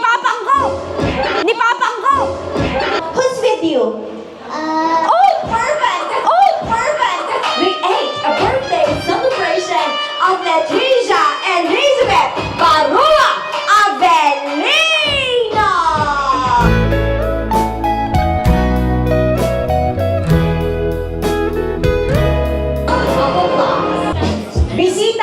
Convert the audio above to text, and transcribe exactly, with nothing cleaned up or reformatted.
Papangko! Ni Papangko! Who's with you? Oh, perfect! Oh, perfect! We ate a birthday celebration of Leticia Elizabeth Barua Avelino! Bisita